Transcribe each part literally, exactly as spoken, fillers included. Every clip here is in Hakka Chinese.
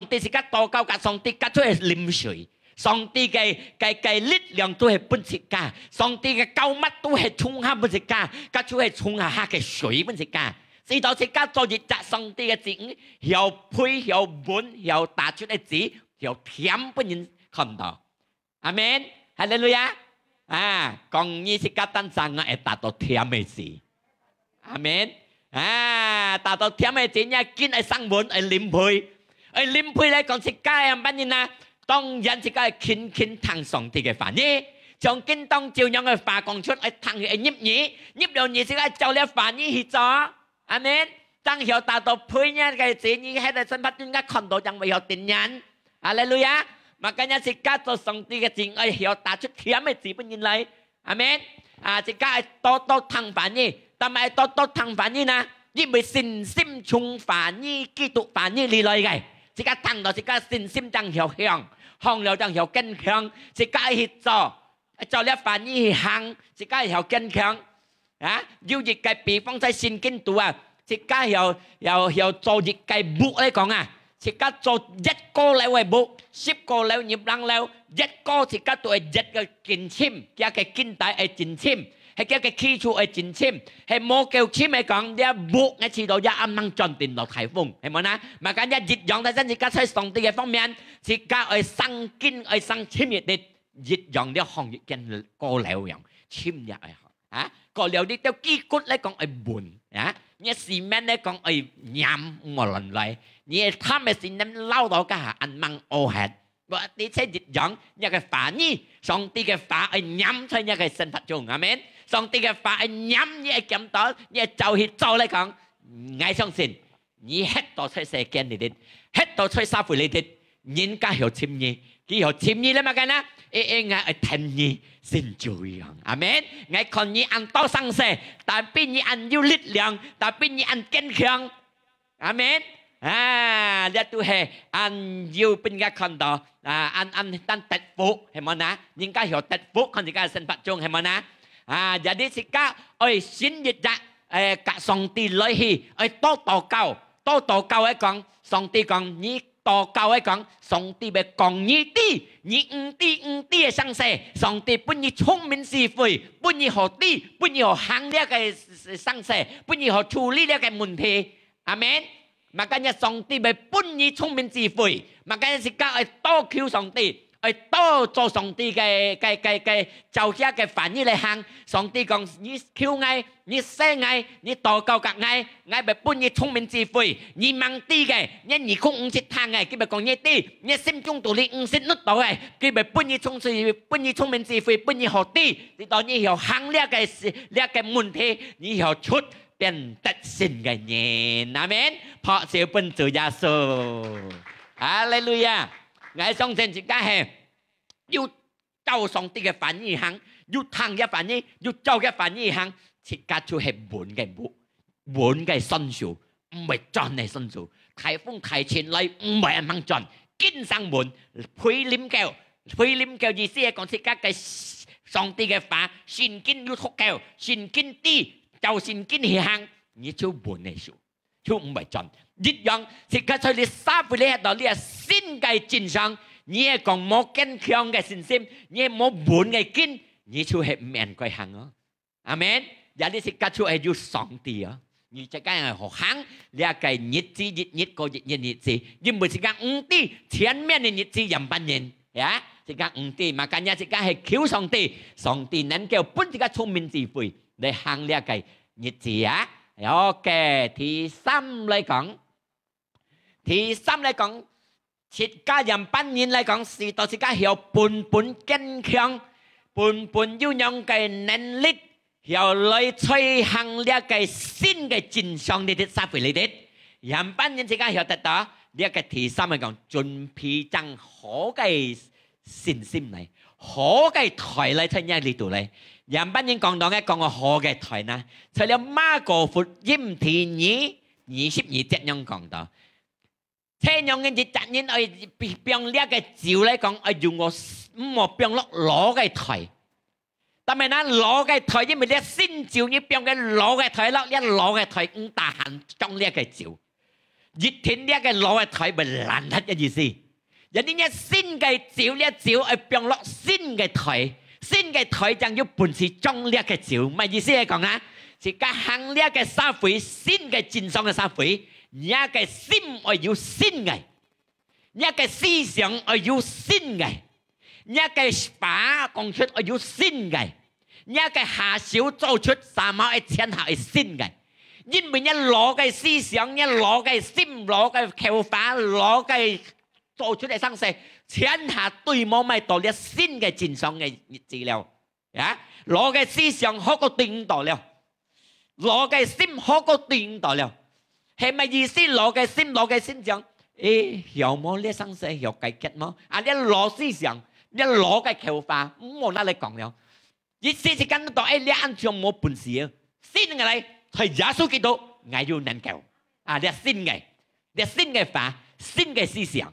帝自家禱告，甲上帝甲出係啉水。上帝个个个力量都係分自家，上帝个膏抹都係沖下分自家，甲出係沖下下个水分自家。使到自家做一隻上帝个子女，曉配、曉穩、曉打出个子，曉甜分人看到。阿門，哈利路亞！啊，講你自家單單愛打到甜个子。 阿門。啊，打到甜个子，你个根愛生穩，愛淋肥。愛淋肥來講，自家愛仰般呢？當然自家愛勤勤聽上帝个話語，像今當晝樣个話講出，愛聽，愛入耳，入了耳，自家愛照這話語去做。阿門。正曉打到肥个子，你歇个生活中間看到，正會曉定然。哈利路亞！Makanya自家做上帝个子，愛曉打出甜个子分人來。 阿門。啊，自家愛多多聽話語，但係愛多多聽話語呢？因為信心從話語，基督話語裡來个。自家聽到，自家信心正曉響，響了正曉堅強。自家愛去做，照這話語去行，自家曉堅強。啊，有一個比方在聖經肚啊，自家曉曉曉做一個屋來講啊， 自家做一個樓个屋，十個樓入冷樓，一個自家都愛一個根深，佢个根底愛真深，係佢个基礎愛真深，係無夠深个講，這屋个起到也毋能轉定落颱風，係無呢？Makanya一樣，但係自家在上帝个方面，自家愛生根，愛生深一滴，一樣了，像一間高樓樣，深也愛好。 啊，過了你兜基骨來講愛穩，啊，你个cement來講愛黏，毋好亂來。你个貪个cement撈到該下，恁猛屙忒。無，你這一樣，你个話語，上帝个話愛黏在你个生活中，阿門。上帝个話愛黏，你愛檢討，你愛照去做來講，𠊎相信， 你歇到在世間裡頭，歇到在社會裡頭，人家曉尋你，佢曉尋你了麼个呢？哎哎，𠊎愛跈你，成就一樣。阿門。𠊎看你恁多生事，tapi你恁有力量，tapi你恁堅強。阿門。啊，這都係恁有分人家看到，啊，恁恁恁得福，係無呢？人家曉得福，看自家生活中，係無呢？啊，jadi自家愛信一隻 誒，甲上帝來去，愛多禱告，多禱告个講，上帝講，你禱告个講，上帝會講你知，你毋知毋知个生事，上帝分你聰明智慧，分你好知，分你好行這个生事，分你好處理這个問題。阿門。Makanya上帝會分你聰明智慧，makanya自家愛多求上帝， 愛多做上帝个个个个照佢个話語來行。上帝講，你求𠊎，你喊𠊎，你禱告甲𠊎，𠊎會分你聰明智慧。你吂知个，你耳空毋識聽个，佢會講你知；你心中肚裡毋識諗到个，佢會分你聰智，分你聰明智慧，分你好知。直到你曉行這个事，這个問題，你曉出變得勝个人。阿門。拍手分主耶穌。哈利路亞！𠊎相信自家係 有照上帝个話語行，有聽佢个話語，有照佢个話語行，自家就係穩个屋，穩个身手，毋會轉个身手。颱風颱陣來，毋會恁猛轉，緊生穩，皮林狗，皮林狗意思係講自家个上帝个話，聖經有讀夠，聖經知，照聖經去行，你就穩个手。 就毋會轉。一樣，自家在這社會裡歇到這新个真相，你係講無堅強个信心，你係無穩个根，你就係毋應該行哦。阿門。也你自家就係有上帝哦。你自家係好行，這个日子一日過一日日子，因為自家毋知前面个日子仰般形，呀，自家毋知，makanya自家係求上帝，上帝能夠分自家聰明智慧來行這个日子啊。OK，第三來講， 第三來講，自家仰般形來講，使到自家曉本本堅強，本本有樣个能力，曉來推行這个新个真相裡頭，社會裡頭。仰般形自家曉得到，這个第三來講，準備正好个 信心來，好个台來在若裡肚來。仰般形講到个講个好个台呢？在了馬可福音第二，二十二節樣講到，這樣个一隻人愛放這个酒來講，愛用个，毋好放落老个台。但係呢，老个台，因為這新酒，你放个老个台落，這老个台毋tahan裝這个酒。一定這个老个台會爛忒个意思。因為這新个酒，這酒愛放落新个台，新个台正有本事裝這个酒。麼个意思來講啊？自家行這个社會，新个正常个社會，若个心愛有新个，若个思想愛有新个，若个話講出愛有新个，若个下手做出sama愛全下愛新个。因為若老个思想，若老个心，老个口話，老个做出个生事，全下對無買到這新个正常个日子了。啊，老个思想好過對毋到了，老个心好過對毋到了。係麼个意思？老个心，老个心想，誒，曉無這生事，曉解決無？啊，這老思想，這老个口話，毋好拿來講了。 意思係講到，哎，這恁樣無本事啊。新个來，在耶穌基督，𠊎有能夠。啊，這新个，這新个話，新个思想。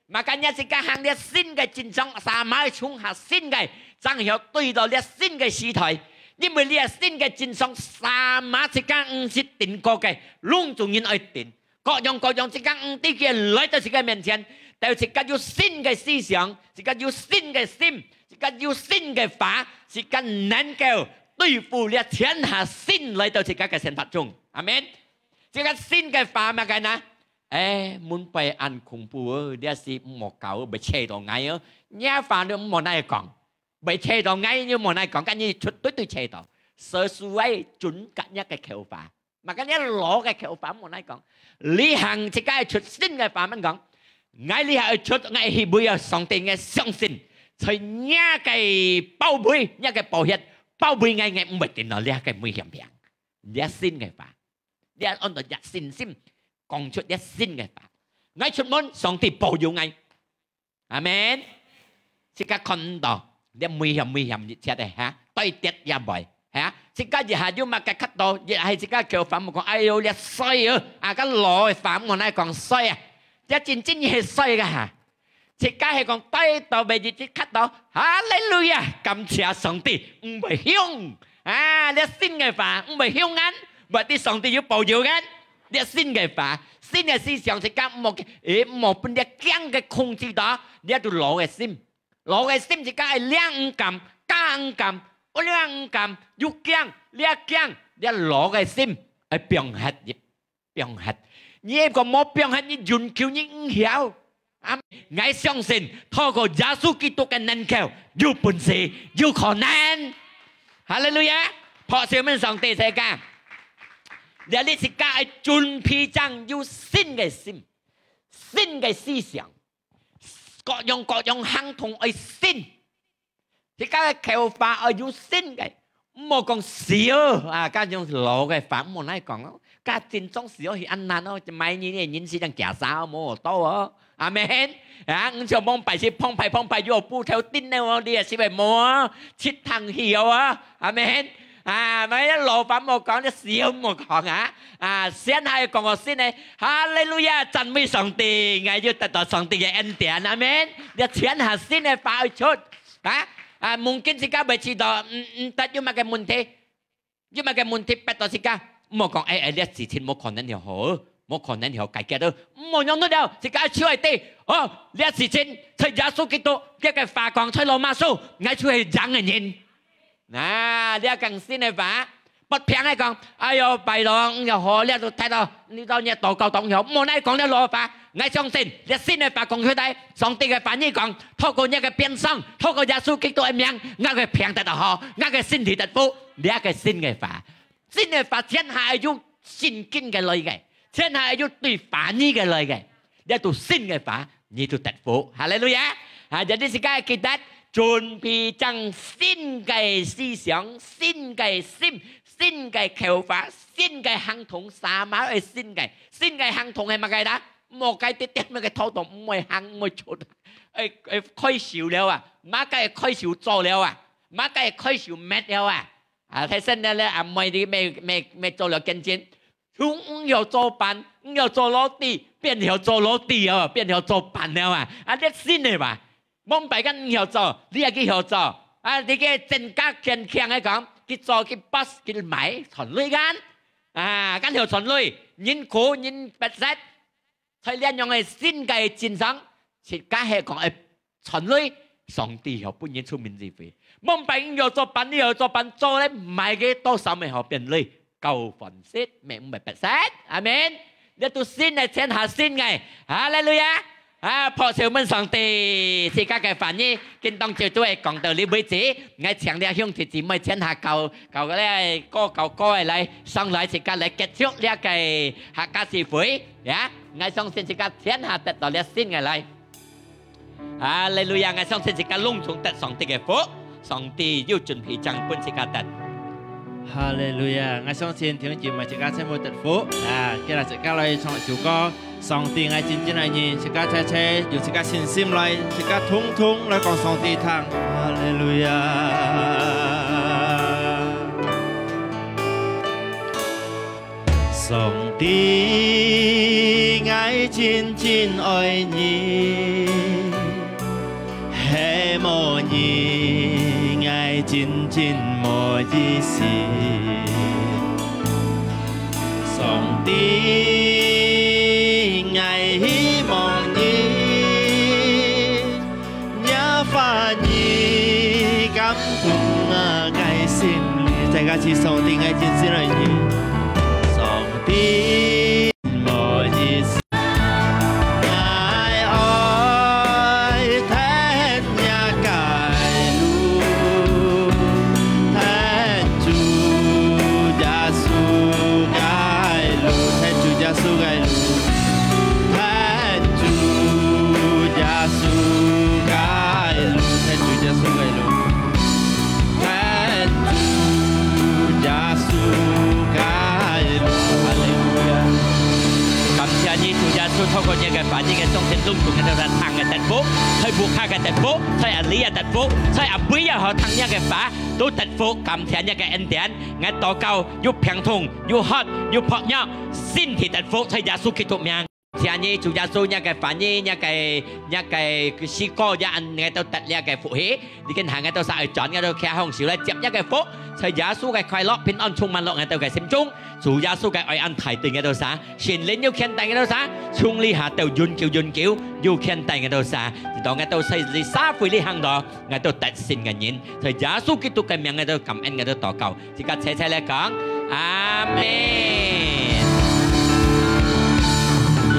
Makanya自家行這新个正常，sama愛衝下新个，正曉對到這新个時代。因為這新个正常，sama自家毋識頂過个，攏總人愛頂。 各樣各樣，自家毋知个來到自家面前，就自家有新个思想，自家有新个心，自家有新个話，自家能夠對付這全下新來到自家个生活中。阿們。自家新个話麼个呢？哎，門背恁恐怖哦，這係毋好搞，會切到𠊎哦。若話你毋好拿來講，會切到𠊎，你毋好拿來講，跟你絕對對切到。所以愛準格若个口話。 Makanya老个口話毋好拿來講，這下自家愛出新个話，恁講，𠊎這下愛出，𠊎係為了上帝，𠊎相信，在若个寶貝，若个寶血，寶貝𠊎，𠊎毋會跌落這个危險病。這新个話，這安到這信心，講出這新个話。𠊎出門，上帝保佑𠊎。 阿們。自家看毋到，這危險，危險一切个，哈，對跌也袂，哈。自家一下有麼个磕到，也係自家口話毋講，哎喲，這衰哦，啊，个老个話毋好拿來講衰啊，這真正係衰个哈。自家係講對到尾日子磕到，哈利路亞，感謝上帝，毋會凶啊，這新个話毋會凶人，會知上帝有保佑人。 這新个話，新个思想自家毋好，誒，毋好分這驚个控制到，這就老个心。老个心自家愛領毋敢，加毋敢，愛領毋敢，又驚，這驚，這老个心愛放忒，放忒。你如果無放忒，你永久你毋曉。 啊，𠊎相信，透過耶穌基督个能夠，有本事，有可能。哈利路亞！拍手分上帝世界。這裡自家愛準備正有新个心，新个思想，各樣各樣行動愛新。 自家个口話愛有新个，毋好講少啊，該種老个話毋好拿來講哦。該真正少係恁難哦，買你个人是當假啥哦，無多哦。阿們。啊，你像往擺時澎湃澎湃，有布條釘了哦，你也是會無哦，七堂去哦啊。阿們。啊，買老話毋好講，你少毋好講啊。啊，先還講個新个，哈利路亞，讚美上帝，𠊎就得到上帝个恩典。阿們。你全下新个話愛出。 啊，啊，mungkin自家會試到，嗯，嗯，但有麼个問題？有麼个問題逼到自家？毋好講，哎，哎，這事情無可能了吼，無可能了解決了，毋好用得了，自家就愛對，哦，這事情在耶穌基督這个話講在羅馬書，𠊎就係贏个人。啊，這更新个話， 發病个講，哎喲，拜託，你好，你都睇到，你到你禱告當中，莫來講這老話。𠊎相信，這新个話講出來，上帝个話語講，透過你个鞭傷，透過耶穌基督个名，𠊎个病得到好，𠊎个身體得福，這个新个話。新个話，全下有聖經个來个，全下有對話語个來个。 這就新个話，你就得福。哈利路亞！啊，jadi自家記得，準備正新个思想、新个心、新个口話、新个行動，sama愛新个。新个行動係麼个啦？莫該跌跌麼个頭痛，毋會行，毋會出。哎，哎，開始了啊，麼个開始做了啊，麼个開始滅了啊。啊，睇先了咧，啊，妹你，妹，妹，妹做了見證， 從毋曉做粄，毋曉做roti，變曉做roti哦，變曉做粄了啊！啊，這新个話，往擺間毋曉做，你也去曉做。啊，你个增加健康个講，去做，去bus，去買，賺鐳間。啊，間曉賺鐳，人苦，人迫切，在這樣个新个經上，自家係講愛傳來，上帝有分人聰明智慧。明白你有做伴，你有做伴做咧，毋係个多少乜好變累，夠歡喜，乜毋係白色。阿門。這都新个，天下新个。哈利路亞！啊，拍手問上帝，自家个話語，今當晝都係講到這為止。𠊎請這兄弟姊妹天下教，教个咧，哥教哥个來，上來自家來結束這个客家聚會，呀，𠊎相信自家天下得到這新个來。哈利路亞！𠊎相信自家攏總得上帝个福，上帝有準備正分自家得。哈利路亞！𠊎相信弟兄姊妹自家全部得福啊！今日自家來唱一首歌，上帝𠊎真真愛你，自家齊齊用自家信心來，自家通通來講上帝聽。哈利路亞！ 上帝，𠊎真真愛你，係無你，𠊎真真無意思。上帝，𠊎希望你， 若話語感動𠊎个心裡，再加起上帝，𠊎真心愛你。上帝，無意思，𠊎愛聽若个路，聽主耶穌个路，聽主耶穌个路。 聽主耶穌个路，聽主耶穌个路，聽主耶穌个路。哈利路亞！感謝你，主耶穌，透過你个話語，𠊎相信攏總个都在聽个得福，在屋下个得福，在阿里个得福，在阿妹也好聽你个話，都得福。感謝你个恩典，𠊎禱告有病痛，有渴，有薄弱，身體得福，在耶穌基督名。 謝你，主耶穌，若个話語，若个，若个詩歌，也恁𠊎兜得這个福氣。你今下𠊎兜儕愛轉，𠊎兜擎䟘手來接若个福，在耶穌个快樂、平安充滿落𠊎兜个心中。主耶穌个愛恁大對𠊎兜儕，聖靈又牽帶𠊎兜儕，從這下到永久永久，又牽帶𠊎兜儕，直到𠊎兜在這社會裡行路，𠊎兜得勝个人。在耶穌基督个名，𠊎兜感恩，𠊎兜禱告。 自家齊齊來講，阿門。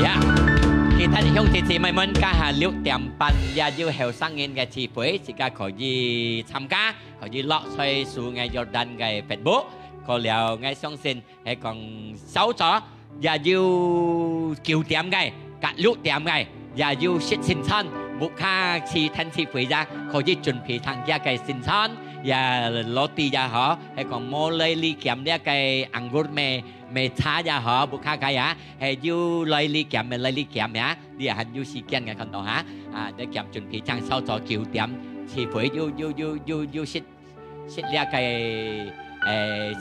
呀，其他兄弟姊妹們，這下六點半也有後生人个聚會，自家可以參加，可以落在樹个約旦个墳墓。過了，𠊎相信係講韶早 也有九點个，甲六點个，也有食聖餐，屋下去聽聚會也可以準備聽佢个聖餐，也落地也好，係講無來這間這个anggur乜，乜茶也好，屋下个啊，係有來這間乜來這間呀，你也還有時間个看到哈，啊，這間準備聽韶早九點聚會有，有，有，有，有食 食這个，誒，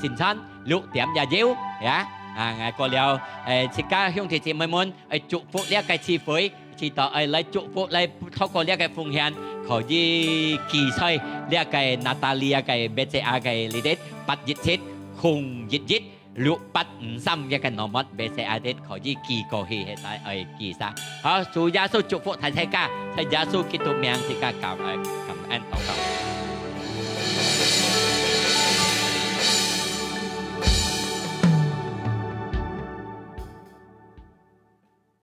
聖餐，六點也有，呀。啊，𠊎過了，誒，自家兄弟姊妹們，愛祝福這个聚會，祈禱愛來祝福，來透過這个奉獻，可以寄在這个Natalia个B C A个裡底，八一七空一一 六八五三這个number，B C A的可以寄過去，係在愛寄嗄。好，主耶穌祝福大自家，在耶穌基督名自家感恩，感恩禱告。